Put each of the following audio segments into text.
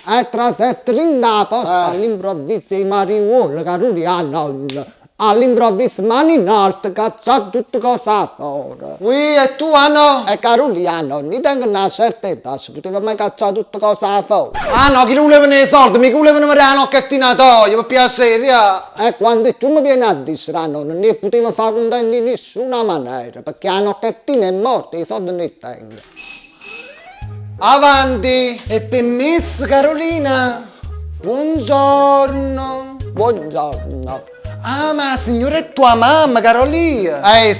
E trasette dint' 'a posta all'improvviso 'e mariuole Carulì 'a nonna all'improvviso mano in alto caccià tutte cose 'a fora. Uì e tu 'a no? E Carulì 'a nonna, io tengo na certa età, si puteva mai caccià tutte cose 'a fora. Ah no, chille vulevano 'e solde, mica vulevano vedè 'a nocchettina toja, pe piacere, ja. E quando cchiù me viene a dicere 'a nonna, nun 'e putevo fa cuntenta 'e nisciuna manera, pecchè 'a nocchettina è morta e 'e solde nun 'e tengo. Avanti! E permesso Carolina? Buongiorno! Buongiorno. Ah, ma 'a signora è tua mamma, Carolì?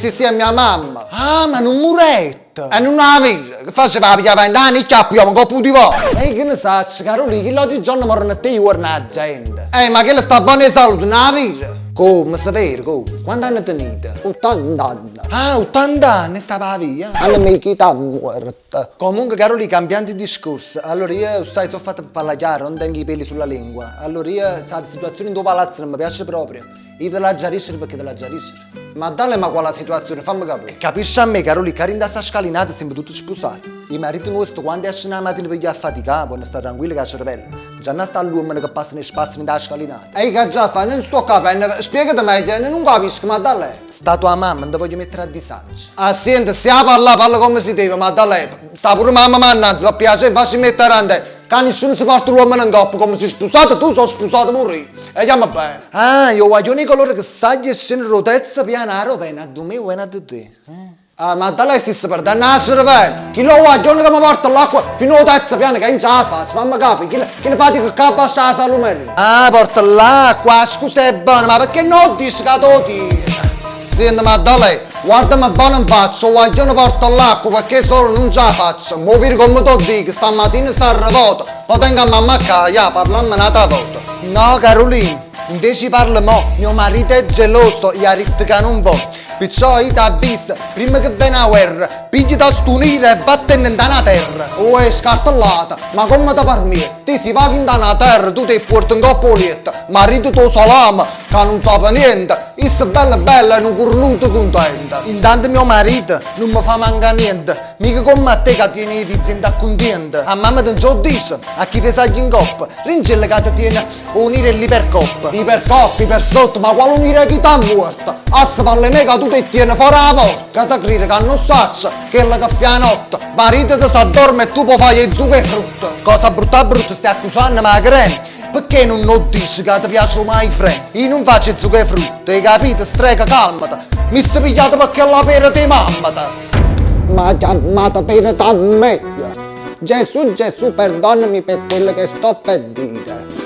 Sì, sì, è mia mamma. Ah, ma nun murette? E nun 'a vide? Che faceva 'a pigliava 'int' 'a nicchia e appujava 'ncopp' 'o divano? E che ne saccio, Carolì, chillo oggigiorno moreno tutt' 'e juorne 'a gente. Ma chella sta bona 'e salute, nun 'a vide? Comme, si vero, comme? Quant'anne tenite? Ottant'anne. Ah, ottant'anne, sta p' 'a via? Anne me chi t'ha muorto. Comunque Carolì, cambiando discorso, allora io, 'o ssaje, so' fatto pe parlà chiaro, non tengo i peli sulla lingua. Allora io, 'sta situazione 'int' 'o palazzo non mi piace proprio. Io te l'aggia dicere pecché te l'aggia dicere. Maddalena ma quala situazione, famme capì. E capisci a me, Carolì, ca dint' 'a 'sta scalinata simmo tutti spusati. I mariti nuosti quando esceno 'a matina pe' jì a faticà, vonno sta tranquilli cu 'a cerevella. Nce hanno 'a sta l'uommene che passano e spassano 'int' 'a scalinata. E io che aggia fa? Nun sto capenno, spiegati meglio, nun capisco, Maddalena. Sta tua mamma, nun te voglio mettere a disagio. Ah, siente, si 'a parlà, parla comme si deve, Maddalena. Sta pure mamma annanze, pe piacere, facci mettere 'a Ca nisciuno si porta l'uommene 'ncopp, comme si spusato tu, so spusato pure io. E jammo bene. Ah, e 'o guaglione 'e colore che saglie e scende d' 'o terzo piano 'a vene addu me o vene addu te? Eh? Ah, Maddalena stisse perdenno 'a cerevella. Chillo 'o guaglione che mi porta l'acqua fino 'o terzo piano che non ce la faccio, fammi capì, chillo, chillo fatica ccà abbascio 'a salumeria. Ah, porta l'acqua, 'a scusa è bona, ma perché non 'o dici ca t' 'o tiene? Siente Maddalena, guardami buono in faccia, 'o guaglione porta l'acqua perché solo non ce la faccio. Mo vedi come te dico, stamattina sta arrivata, poi tengo a mamma qua, ja, parlammo n'ata volta. No, Carolina, invece parla mo, mio marito è geloso, gli ha detto che non vo'. Perciò io t'avviso, prima che viene 'a guerra, pigliati stu niro e vattene 'int'a na terra. Uè, scartellata, ma come te permetti? Si va dint' 'a na terra, tu te puorti 'ncopp' 'o lietto, marito tuo salame, ca nun sape niente, isso bello bello è nu curnuto contento. Intanto mio marito nun me fa mancà niente, mica comme a te ca tiene 'e figli 'int' a cuntiento. A mamma te nce 'o dice, a chi te saglie 'ncoppa, dincelle ca te tiene 'o niro 'e l'ipercoppa. Ipercoppa, ipersotto, ma quale niro 'e chi t'ha muorto? Azz parla 'e me ca tu te tiene fora 'a porta, ca te crire ca nun saccio chello che fai 'a notte, marito te s'addorme e tu po' faje 'e zuco 'e frutta. Cosa brutta brutta stai accusanno ma creme, pecché nun 'o dici ca te piace 'o my friend? Io nun faccio 'e zuco 'e frutta, 'e capito? Strega calmate, mi si pigliato per chella pera di mammata. Ma chiamata pera da meglio. Gesù, Gesù, perdonami per quello che sto per dire.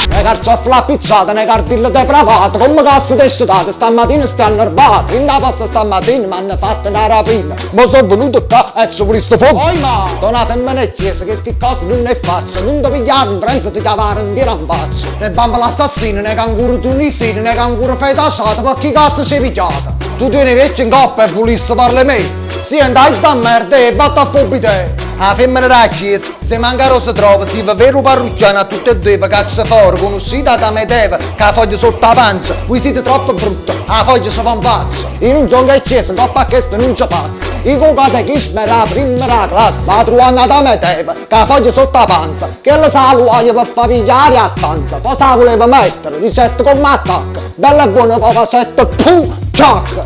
Ne carcioffole appicciate, ne cardille depravate, come cazzo ti scetate, stamattina stai annervato, in da posta stamattina mi hanno fatto una rapina, ma sono venuto qua e ci voliste fuoco. Oi ma, una femmina in chiesa che sti cose nun 'e faccio, nun ti pigliare in frenza ti chiamare in tiro in faccia. Ne bambola assassino, ne canguro tunisino, ne canguro fetasciato, per chi cazzo ci pigliate? Tu tieni vecchio in coppa e volisse parle me? Sient, aiza 'a merda e vatte a fa' 'o bidè. 'A femmena d' 'a chiesa, se manca ro se trova, si ve vere 'o parrucchiano a tutte e due ve caccia fora, conoscite 'a Tameteva, cu 'a foglia sotto 'a pancia, Voi siete troppo brutta, 'a foglia se va in faccia. Io nun songo 'e chiesa, 'ncopp a chesto nun ce passo. Io cu 'o catechismo era 'a primma d' 'a classe, va truvanno 'a Tameteva, cu 'a foglia sotto 'a panza, chella s' 'a luaie pe fa pigliare 'a stanza, poi s' 'a vuleva mettere, dicette comm' attacca, bella e buona poi facette puh, ciac!